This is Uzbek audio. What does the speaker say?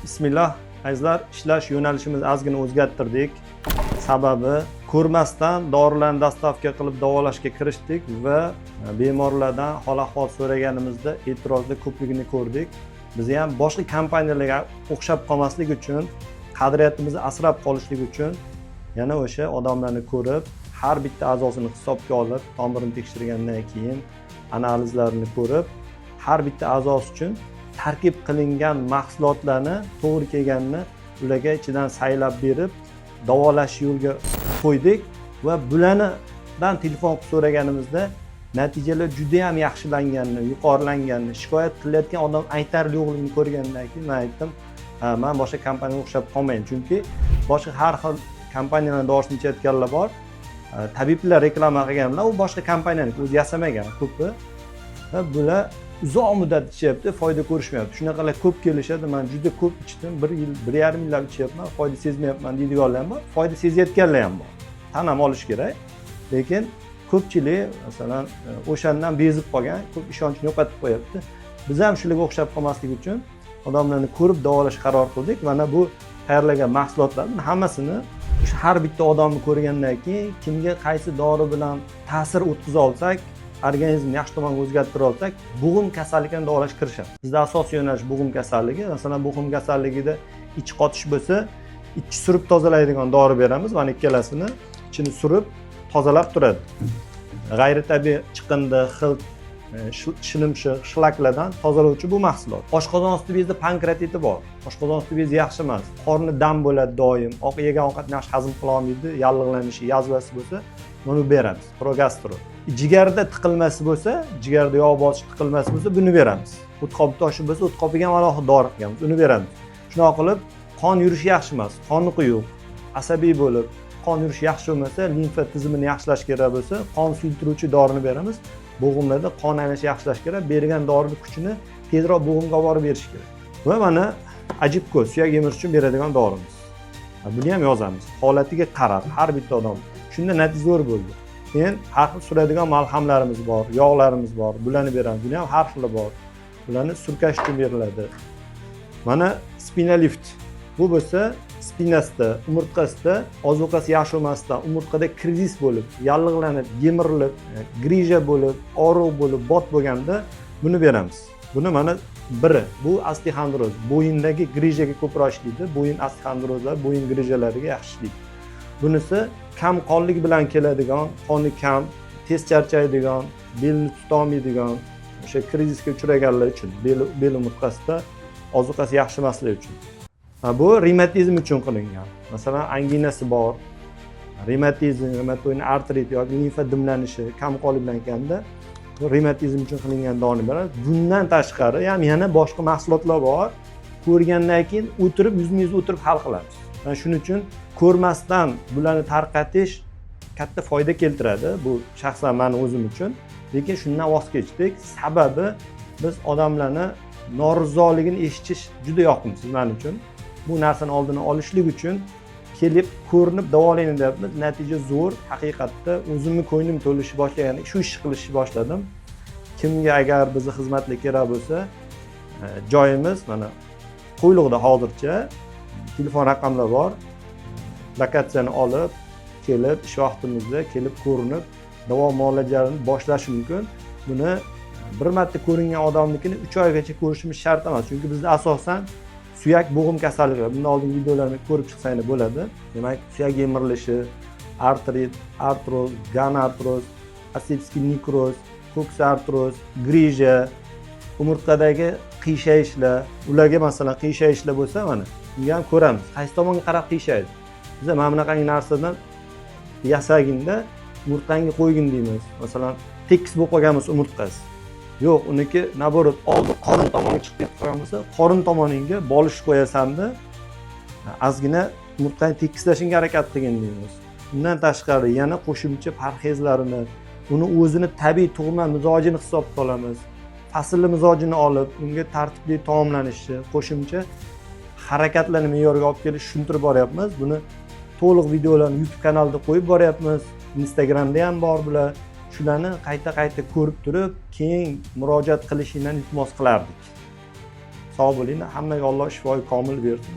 Bismillah, azizlar, ishlash yo'nalishimizni ozgina o'zgartirdik. Sababi, ko'rmasdan dorilarni доставка qilib davolashga kirishdik va bemorlardan hol ahvol so'raganimizda e'tirozlar ko'pligini ko'rdik. Biz ham boshqa kompaniyalarga o'xshab qolmaslik uchun, qadriyatimizni asrab qolishlik uchun yana o'sha odamlarni ko'rib, har bitta a'zosini hisobga olib, tomirini tekshirgandan keyin analizlarini ko'rib, har bitta a'zosi uchun tarkib qilingan mahsulotlarni to'g'ri kelganini ularga ichidan saylab berib davolash yo'lga qo'ydik va bularnidan telefon qilib so'raganimizda natijalar juda yam yaxshilanganini, yuqorilanganini, shikoyat qilayotgan odam aytarli yo'qligini ko'rgandan keyin man aytdim: "Ha, man boshqa kompaniyaga o'xshab qolmayin", chunki boshqa har xil kompaniyalarni dorisini ichayotganlar bor. Tabiblar reklama qilgan bilan u boshqa kompaniyaniki, o'zi yasamagan ko'pi va bular uzoq muddat ichyapti, foyda ko'rishmayapti. Shunaqalar ko'p kelishadi: "Man juda ko'p ichdim, bir yil, 1,5 yillab ichyapman, foyda sezmayapman", deydiganlar ham bor, foyda sezayotganlar ham bor, tan ham olish kerak. Lekin ko'pchilik, masalan, o'shandan bezib qolgan, ko'p ishonchni yo'qotib qo'yapti. Biz ham shularga o'xshab qolmaslik uchun odamlarni ko'rib davolash qaror qildik. Mana bu tayyorlagan mahsulotlarni hammasini o'sha har bitta odamni ko'rgandan keyin kimga qaysi dori bilan ta'sir o'tkaza olsak, organizmni yaxshi tomonga o'zgartira olsak, bo'g'im kasalliklarini davolashga kirishamiz. Bizda asosiy yo'nalish bo'g'im kasalligi. Masalan, bo'g'im kasalligida ich qotish bo'lsa, ichni surib tozalaydigan dori beramiz. Mana ikkalasini ichini surib tozalab turadi, g'ayritabiiy chiqindi, xilt, shilimshiq, shlaklardan tozalovchi bu mahsulot. Oshqozon usti bezida pankreatiti bor, oshqozon usti bezi yaxshi emas, qorni dam bo'ladi doim, oq yegan ovqatni yaxshi hazm qila olmaydi, yallig'lanishi, yaзвasi bo'lsa, buni beramiz, Progastro. Jigarda tiqilmasi bo'lsa, jigarda yog' bosish tiqilmasi bo'lsa, buni beramiz. O'tqopi toshi bo'lsa, o'tqopiga ham alohida dori qilganmiz, uni beramiz. Shunaqa qilib, qon yurishi yaxshi emas, qoni quyuq, asabiy bo'lib, qon yurishi yaxshi bo'lmasa, limfa tizimini yaxshilash kerak bo'lsa, qon suyultiruvchi dorini beramiz. Bo'g'imlarda qon aylanishi yaxshilash kerak, bergan dorini kuchini tezroq bo'g'imga olib borib berish kerak. Va mana Ajibko, suyak emirish uchun beradigan dorimiz. Buni ham yozamiz holatiga qarab har bitta odam. Shunda natija zo'r bo'ldi. Keyin har xil suradigan malhamlarimiz bor, yog'larimiz bor, bularni beramiz. Buni ham har xili bor, bularni surkash uchun beriladi. Mana Spinalift, bu bo'lsa спина sida, umurtqasida ozuqasi yaxshi bo'lmasdan umurtqada krizis bo'lib, yallig'lanib, yemirilib, грыжа bo'lib, og'riq bo'lib, bot bo'lganda buni beramiz. Buni mana biri bu остеохондроз, bo'yindagi грыжа ga ko'proq ishlaydi, bo'yin остеохондрозlar, bo'yin грыжа lariga yaxshi ishlaydi. Bunisi kam qonlik bilan keladigan, qoni kam, tez charchaydigan, belni tutolmaydigan, o'sha krizisga uchraganlar uchun, bel umurtqasida ozuqasi yaxshi emasligi uchun. Bu revmatizm uchun qilingan. Masalan, anginasi bor, revmatizm, revmatoid artrit yoki limfa dimlanishi, kam qonlik bilan kelganda, bu revmatizm uchun qilingan dorini beradi. Bundan tashqari ham yana boshqa mahsulotlar bor. Ko'rgandan keyin o'tirib, yuzma yuz o'tirib hal qilamiz. Mana shuning uchun ko'rmasdan bularni tarqatish katta foyda keltiradi, bu shaxsan mani o'zim uchun. Lekin shundan voz kechdik, sababi biz odamlarni norizoligini eshitish juda yoqimsiz man uchun. Bu narsani oldini olishlik uchun kelib ko'rinib davolayin deyapmiz. Natija zo'r haqiqatda. O'zimni ko'nglim to'lishni boshlagan, shu ishni qilishni boshladim. Kimga agar bizni xizmatlar kerak bo'lsa, joyimiz mana Qo'yliqda hozircha, telefon raqamlar bor, lokatsiyani olib kelib, ish vaqtimizda kelib ko'rinib, davo muolajalarini boshlash mumkin. Buni bir marta ko'ringan odamnikini 3 oygacha ko'rishimiz shart emas, chunki bizda asosan suyak, bo'g'im kasalliklari. Bundan oldingi videolarni ko'rib chiqsanglar bo'ladi. Demak, suyak yemirilishi, artrit, artroz, gonartroz, асептический nekroz, koksartroz, грыжа, umurtqadagi qiyshayishlar. Ularga, masalan, qiyshayishlar bo'lsa, mana bunga ham ko'ramiz, qaysi tomonga qarab qiyshaydi. Biza mana bunaqangi narsadan yasaginda umurtqangga qo'ygin deymiz. Masalan, tekis bo'lib qolgan bo'lsa umurtqasi, yo'q, uniki наоборот oldi, qorin tomonga chiqib ketib qolgan bo'lsa, qorin tomoningga bolish qo'yasanda, ozgina umurtqani tekislashingga harakat qilgin deymiz. Undan tashqari yana qo'shimcha parhezlarini, uni o'zini tabiiy tug'ma mizojini hisobga olamiz, faslli mizojini olib, unga tartibli taomlanishi, qo'shimcha harakatlarni me'yorga olib kelish, tushuntirib boryapmiz. Buni to'liq videolarni YouTube kanalida qo'yib boryapmiz, Instagramda ham bor bular. Shularni qayta qayta ko'rib turib, keyin murojaat qilishingdan iltimos qilardik. Sog' bo'linglar, hammaga Alloh shifoi komil bersin.